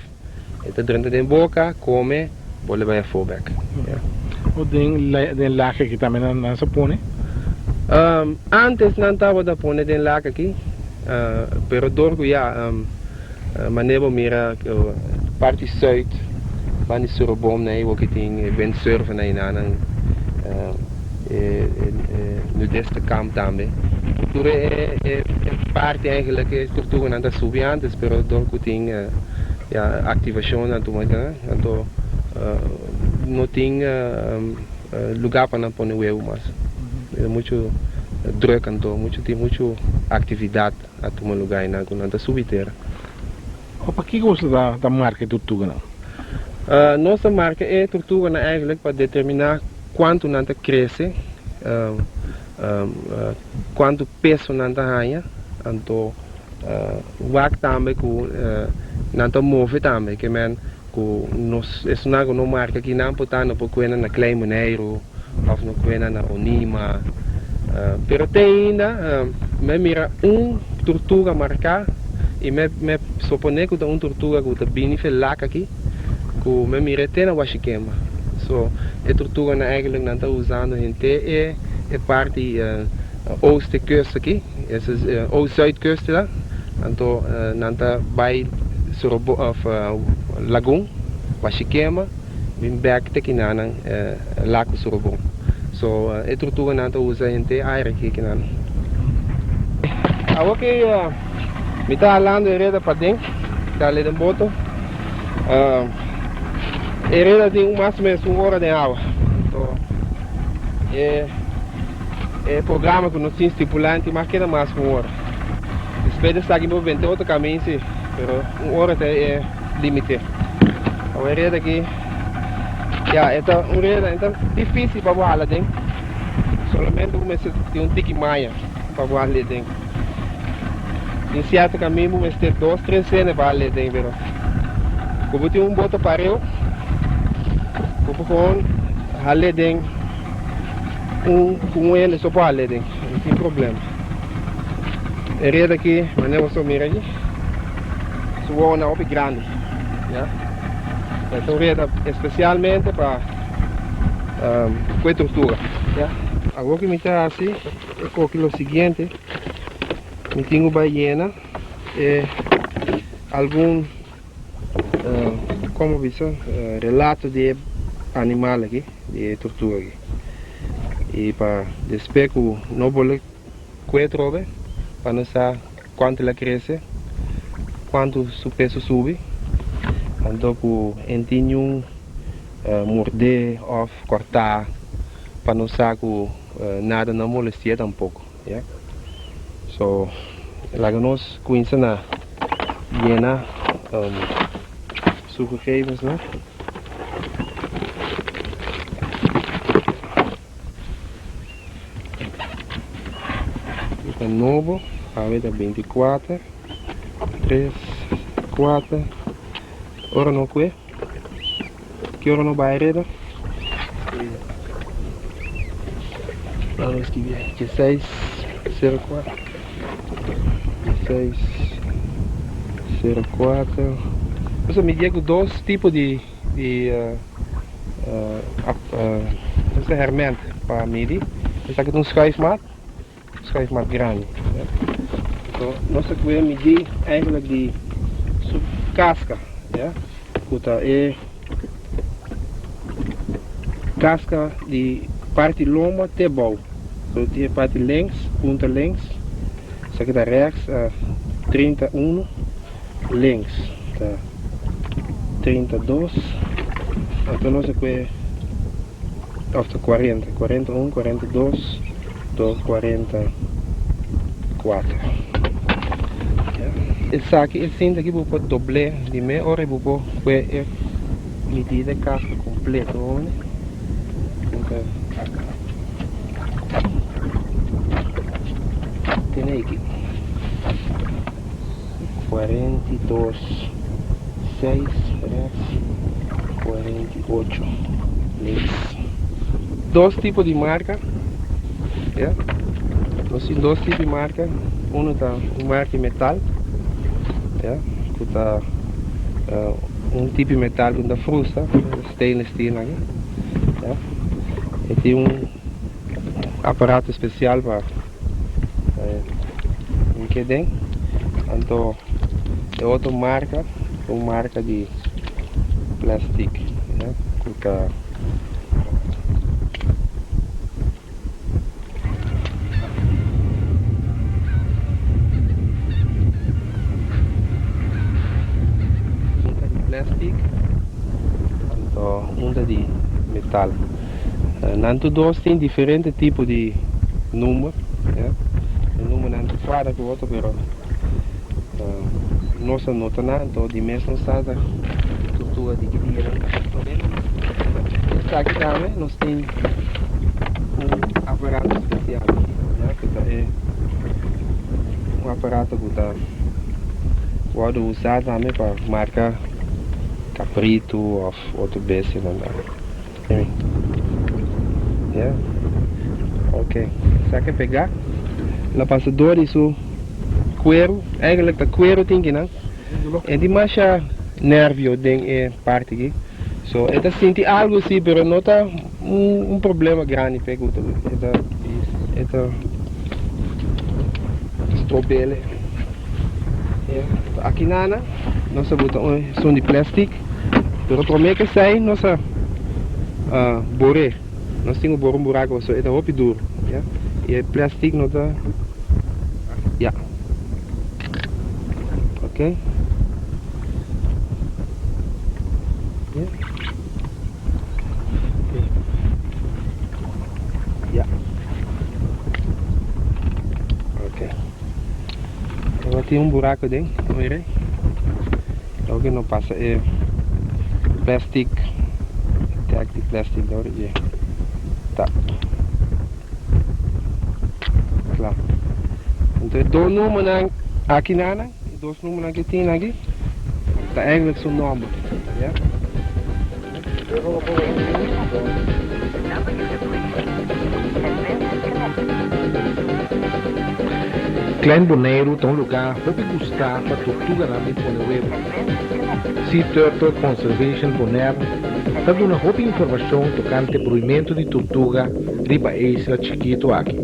E ta drenta den boka, kome, bolbe bai afó bèk. Ya. O den den lak aki tambe nan nan sa pone? Antes nan tabata pone den lak aki, pero dor ku ya manera bo mira parti sùit ban di Surobom na ei wou tin e windsurfen na einanan e nudiste kamp tambe. Tur e parti eigenlijk e tortuganan ta subi antes pero dor ku tin ya aktivashonnan tuma anto no tin lugar pa nan pone webu mas. E muchu druk anto muchu tin muchu aktividat a tuma lugar einan ku nan ta subi tera. O pakiko boso ta ta marka e turtuganan? Nos ta marka e turtuganan eigenlijk pa determiná kuantu nan ta krese, kuantu peso nan ta haña, anto wak tambe ku nan ta move tambe, ke men ku nos esunnan ku no marka kinan por ta no por kuena na Klein Boneiru òf no kuena na Onima. Pero te ainda mi a mira un turtuga marká i mi mi a soponé ku ta un turtuga ku ta bini fe lak aki ku mi a mir'é te na Washikema. So e turtuganan eigenlijk nan ta usando henter e e parti ooste kust aki, oost-zuid kust la, anto nan ta bai Sorobo of Lagun, Washikema, bin bek te kinanan Lago Sorobon. So e tortuganan ta usa henter aire aki kinanan. Awor ki mi ta halando e reda paden, ta hal'e den boto. E reda tin mas o menos un ora den awa. Anto e e programa ku nos tin stipulá tin mas keda mas ku un ora. Despues di esaki mi por benta otro kamin si, pero un ora ta e limite. Awor e reda aki, ya e ta un reda e ta dificil pa bo hala den, solamente bo mester tin un tiki maya pa bo hala den. Den cierto kamin bo mester dos tres hende pa hala den, pero ku bo tin un boto pareu bo por gewoon hala den un ku un hende so por hala den, no tin problema. E reda aki, manera bo so mira aki, su wowonan hopi grandi, ya. E ta un reda especialmente pa kue tortuga, ya. Awor ki mi ta hasi e koki lo siguiente, mi tin ku bai yena e algun komo bisa relato di e animal aki, di e tortuga aki. I pa despues ku no bole kue atrobe pa no sa kuantu el a krese, kuantu su peso subi, anto ku e tin niun mordé òf kòrtá pa no sa ku nada no a molesti'é tampoko, ya. So laga nos kuminsa na yena su gegevensnan. Ta nobo, awe ta 24, 3, 4, ora no kue, ki ora no bai reda? Vamos skibi ahí, 16, 04, 16, 04. Nos a midi ku dos tipo di di herment pa midi. Esaki ta un schuifmaat, schuifmaat grandi. So nos ta kue midi eigenlijk di su kaska, ya, ku ta e kaska di parti lomba te bou. So tin e parti links, punta links, esaki ta rechts, 31, links ta 32, anto nos a kue of ta 40, 41, 42 to 44. Esaki e sinta aki bo por dobl'é di me ora bo por kue e midida e kaska kompleto hoor. Tene aki 42 6 rechts 48 links. Dos tipo di marka ya nos tin dos tipo di marka uno ta un marka di metal ya ku ta. Un tipo di metal ku ta frusta, stainless steel aki. Ya. E tin un aparato spesial pa hink'é den. Anto e otro marka ta un marka di plastic, ya, ku ta. Un ta di plastic anto un ta di metal. Nan tur dos tin diferente tipo di number, ya. E numbernan ta cuadra cu otro pero nos a nota nan anto di mes nos sa ta tortuga di ki dia nan ta. Esaki tambe nos tin un aparato spesial, ya, ku ta e un aparato ku ta wòrdu usá tambe pa marka kapritu òf otro bestianan tambe. Ya, ok, esaki a pegá, el a pasa dor di su kueru, eigenlijk ta kueru tin kinan, e tin masha nervio den e parti aki. So e ta sinti algo si pero no ta un problema grandi p'e ku e ta e ta strobele. Aki nana nos a buta un esun di plastic pero prome ke esei nos a bor'é. Nos tin ku bora un buraku pasobra e ta hopi duru ya i e plastic no ta ya ok. Ya. Ok. Awor tin un buraco den, mira. Awor que no pasa e plastic, tag di plastic door dje. Ta. Kla. Entonces dos numernan aki nanan. E dos numbernan ke tin aki ta eigenlijk su nomber, ya. Klein Boneiru ta un lugá hopi gustá pa tortuganan bin pone webu. Sea Turtle Conservation Bonaire ta duna hopi informashon tokante bruimentu di tortuga riba e isla chikitu aki.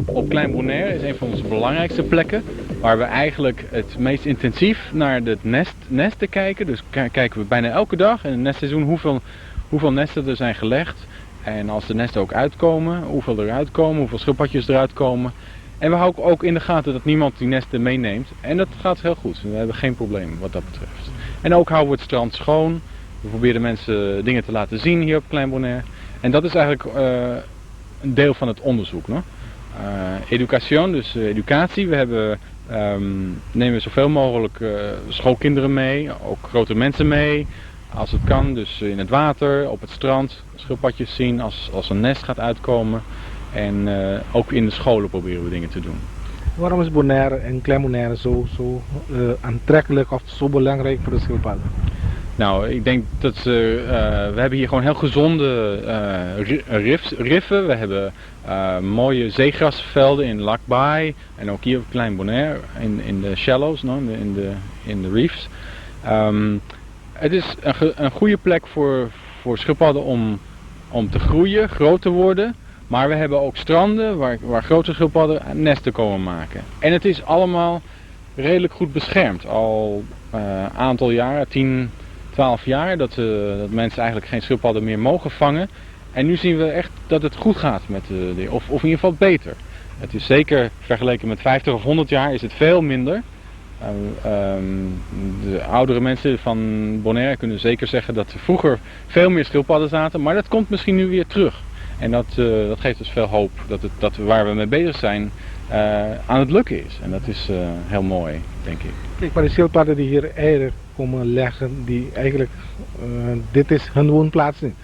Op Klein Bonaire is een van onze belangrijkste plekken waar we eigenlijk het meest intensief naar het nest, nesten kijken. Dus kijken we bijna elke dag in het nestseizoen hoeveel, hoeveel nesten er zijn gelegd. En als de nesten ook uitkomen, hoeveel eruit komen, hoeveel schildpadjes eruit komen. En we houden ook in de gaten dat niemand die nesten meeneemt. En dat gaat heel goed. We hebben geen probleem wat dat betreft. En ook houden we het strand schoon. We proberen mensen dingen te laten zien hier op Klein Bonaire. En dat is eigenlijk uh, een deel van het onderzoek. No? Uh, educatie, dus educatie. We hebben, um, nemen zoveel mogelijk uh, schoolkinderen mee, ook grote mensen mee. Als het kan, dus in het water, op het strand, schildpadjes zien als, als een nest gaat uitkomen. En uh, ook in de scholen proberen we dingen te doen. Waarom is Bonaire en Klein Bonaire zo, zo uh, aantrekkelijk of zo belangrijk voor de schildpadden? Nou, ik denk dat ze, uh, we hebben hier gewoon heel gezonde uh, rifs, riffen. We hebben uh, mooie zeegrasvelden in Lac Bay en ook hier op Klein Bonaire in, in de shallows, no? in, de, in, de, in de reefs. Um, het is een, een goede plek voor, voor schildpadden om, om te groeien, groot te worden. Maar we hebben ook stranden waar, waar grote schildpadden nesten komen maken. En het is allemaal redelijk goed beschermd. Al een uh, aantal jaren, 10, 12 jaar, dat, uh, dat mensen eigenlijk geen schildpadden meer mogen vangen. En nu zien we echt dat het goed gaat met de, de of, of in ieder geval beter. Het is zeker vergeleken met 50 of 100 jaar is het veel minder. Uh, um, de oudere mensen van Bonaire kunnen zeker zeggen dat er vroeger veel meer schildpadden zaten, maar dat komt misschien nu weer terug. En dat, uh, dat geeft dus veel hoop dat, het, dat waar we mee bezig zijn uh, aan het lukken is. En dat is uh, heel mooi, denk ik. Kijk, maar de schildpadden die hier eieren komen leggen, die eigenlijk, dit is hun woonplaats niet.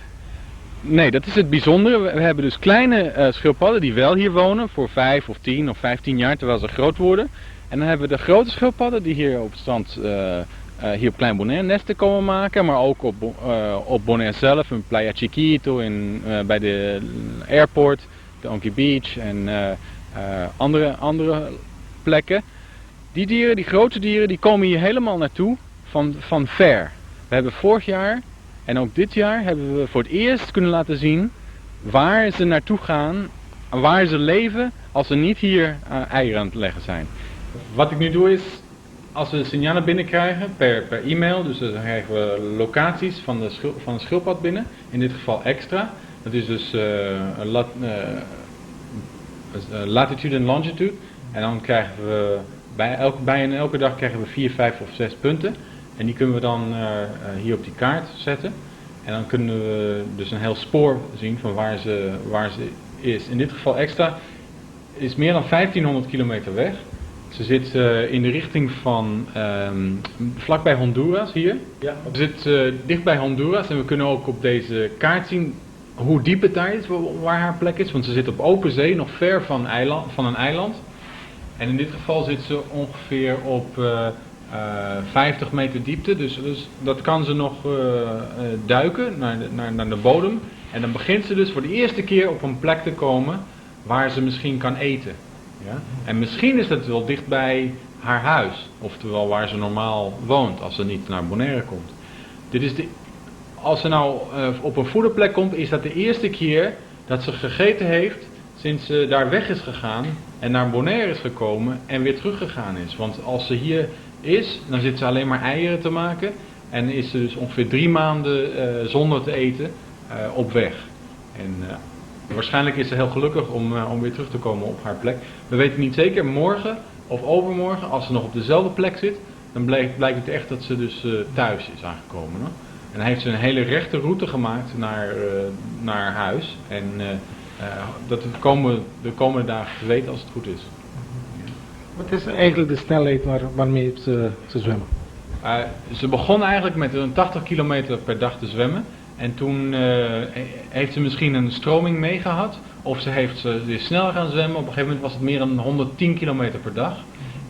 Nee, dat is het bijzondere. We hebben dus kleine uh, schildpadden die wel hier wonen voor 5 of 10 of 15 jaar terwijl ze groot worden. En dan hebben we de grote schildpadden die hier op het strand, uh, uh, hier op Klein Bonaire nesten komen maken. Maar ook op, uh, op Bonaire zelf, in Playa Chiquito, in, uh, bij de airport, de Onky Beach en uh, uh, andere, andere plekken. Die dieren, die grote dieren, die komen hier helemaal naartoe. van ver. We hebben vorig jaar en ook dit jaar hebben we voor het eerst kunnen laten zien waar ze naartoe gaan, waar ze leven als ze niet hier eieren aan het leggen zijn. Wat ik nu doe is, als we signalen binnenkrijgen per e-mail, dus dan krijgen we locaties van de schildpad binnen, in dit geval extra. Dat is dus latitude en longitude. En dan krijgen we bijna elke dag krijgen we 4, 5 of 6 punten. En die kunnen we dan hier op die kaart zetten. En dan kunnen we dus een heel spoor zien van waar ze is. In dit geval extra is meer dan 1500 kilometer weg. Ze zit in de richting van vlakbij Honduras hier. Ze zit dicht bij Honduras en we kunnen ook op deze kaart zien hoe diep het daar is, waar haar plek is. Want ze zit op open zee, nog ver van een eiland. En in dit geval zit ze ongeveer op 50 meter diepte. Dus dat kan ze nog duiken naar de bodem. En dan begint ze dus voor de eerste keer op een plek te komen waar ze misschien kan eten. Ja? En misschien is dat wel dicht bij haar huis. Oftewel waar ze normaal woont als ze niet naar Bonaire komt. Als ze nou op een voederplek komt, is dat de eerste keer dat ze gegeten heeft sinds ze daar weg is gegaan en naar Bonaire is gekomen en weer teruggegaan is. Want als ze hier is, dan zit ze alleen maar eieren te maken en is ze dus ongeveer 3 maanden zonder te eten op weg. En waarschijnlijk is ze heel gelukkig om weer terug te komen op haar plek. We weten niet zeker, morgen of overmorgen, als ze nog op dezelfde plek zit, dan blijkt het echt dat ze dus thuis is aangekomen. Hoor. En dan heeft ze een hele rechte route gemaakt naar huis. En dat komen we de komende dagen te weten als het goed is. Wat is eigenlijk de snelheid waarmee ze zwemmen? Ze begon eigenlijk met een 80 kilometer per dag te zwemmen. En toen heeft ze misschien een stroming meegehad. Of ze is sneller gaan zwemmen. Op een gegeven moment was het meer dan 110 kilometer per dag.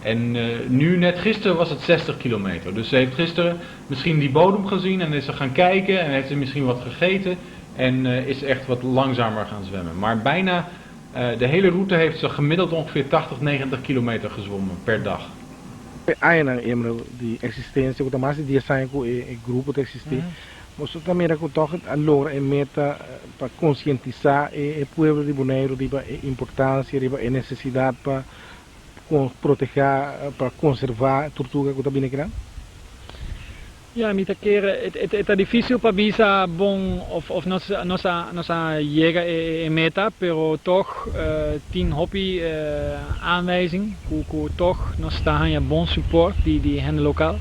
En nu, net gisteren, was het 60 kilometer. Dus ze heeft gisteren misschien die bodem gezien en is ze gaan kijken en heeft ze misschien wat gegeten. En is echt wat langzamer gaan zwemmen. Maar bijna de hele route heeft ze gemiddeld ongeveer 80, 90 kilometer gezwommen per dag. Añanan di eksistensia, ku mas di 10 aña ku e grupo ta eksistí. Boso tambe ku toch a logra e meta pa konsientisá e pueblo di Boneiru riba e importansia, riba e nesesidat pa protehá, pa konservá turtuga ku ta bini aki? Ja, mi ta kere, e ta difísil pa bisa bon of nos a yega e meta, pero toch tin hopi aanwijzing ku toch nos ta haña bon support di hende lokal.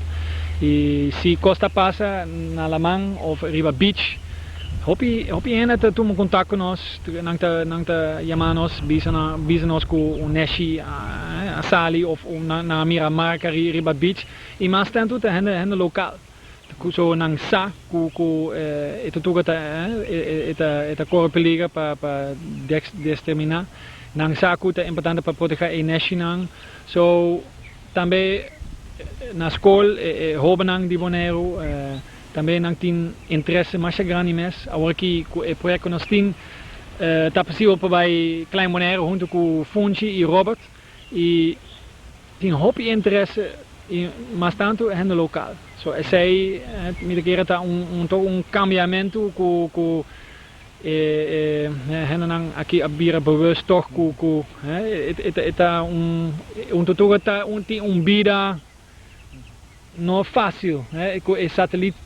I si kos ta pasa na laman of riba beach, hopi hopi hende ta tuma kontakto ku nos, nan ta yama nos, bisa nos ku un neshi a sali of un nan a mira marka riba beach i mas tantu ta hende lokal. So nan sa ku e tortuga ta e ta kore peliger pa desterminá. Nan sa ku ta importante pa protehá e neshinan. So tambe na skol hóbennan di Boneiru tambe nan tin interesse mas grandi mes. Awor ku e proyekto nos tin ta posibel pa bai Klein Bonaire huntu ku Funchi i Robert i tin hopi interesse i mas tantu hende lokal. So esei mi ta kere ta un kambiamentu ku hendenan aki a bira bewust toch ku e ta un tortuga ta un tin un bida no fásil, ku e satellite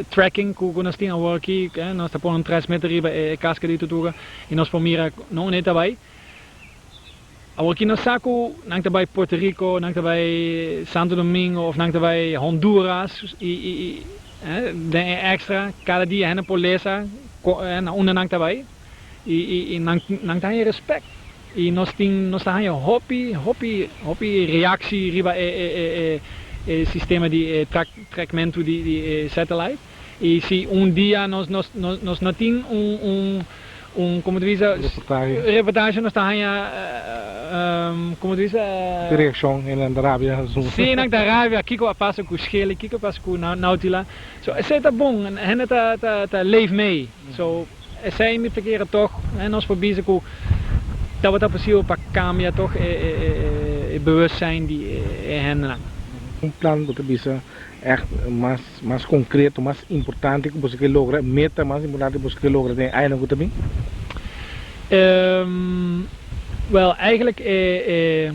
tracking ku nos tin awor aki, nos ta pone un transmitter riba e kaska di tortuga i nos por mira no unda e ta bai. Awor aki nos sa ku nan ta bai Puerto Rico, nan ta bai Santo Domingo of nan ta bai Honduras i den extra kada dia hende por lesa na unda nan ta bai i nan ta haña respect i nos ta haña hopi hopi hopi reaksi riba e sistema di trackmentu di satellite i si un dia nos no tin un, komo ta bisa, Reportahe. Reportahe, nos ta haña, komo ta bisa, Reakshon en rabia. Si, nan ta rabia, kiko a pasa ku Schilly, kiko a pasa ku Nautila. So, esei ta bon, hende ta leef mee. So, esei mi ta kere toch, nos por bisa ku tabata posibel pa kambia toch e bewustzijn di e hendenan. Un plan ku ta bisa ègt mas mas konkreto, mas importante ku boso ke logra, meta mas importante ku boso ke logra den e añanan ku ta bin? Wèl, eigenlijk e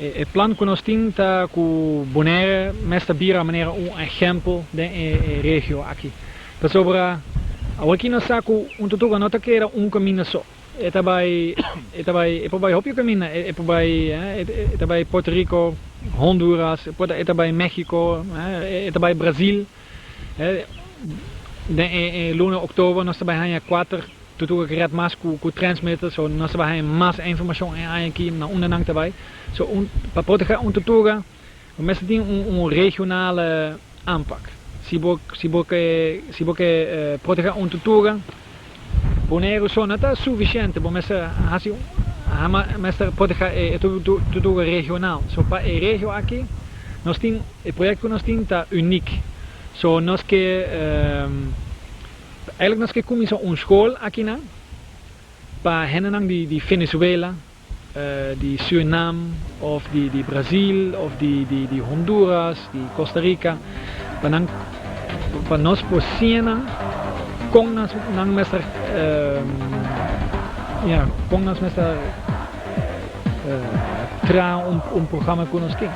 e e plan ku nos tin ta ku Bonaire mester bira manera un ehèmpel den e e regio aki. Pasobra awor aki nos sa ku un tortuga no ta keda un kaminda so. E ta bai, e ta bai, e por bai hopi kaminda. E por bai, e ta bai Puerto Rico, Honduras, e por e ta bai Mexico, e ta bai Brasil. Den e luna òktober nos ta bai haña kuater tortuga karet mas ku ku transmitter, so nos ta bai haña mas informashon e aña aki na unda nan ta bai. So un pa protegé un tortuga bo mester tin un un regionale aanpak. Si bo si bo ke si bo ke protegé un tortuga Boneiru so no ta sufisiente, bo mester hasi mester protegá e tortuga regional. So pa e regio aki nos tin e proyekto ku nos tin ta unik. So nos ke eigenlijk nos ke kuminsá un skol akinan pa hendenan di Venezuela, di Surinam of di Brasil of di Honduras, di Costa Rica, pa nan pa nos por siña nan kon nan nan mester ya kon nos mester traha un programa ku nos tin.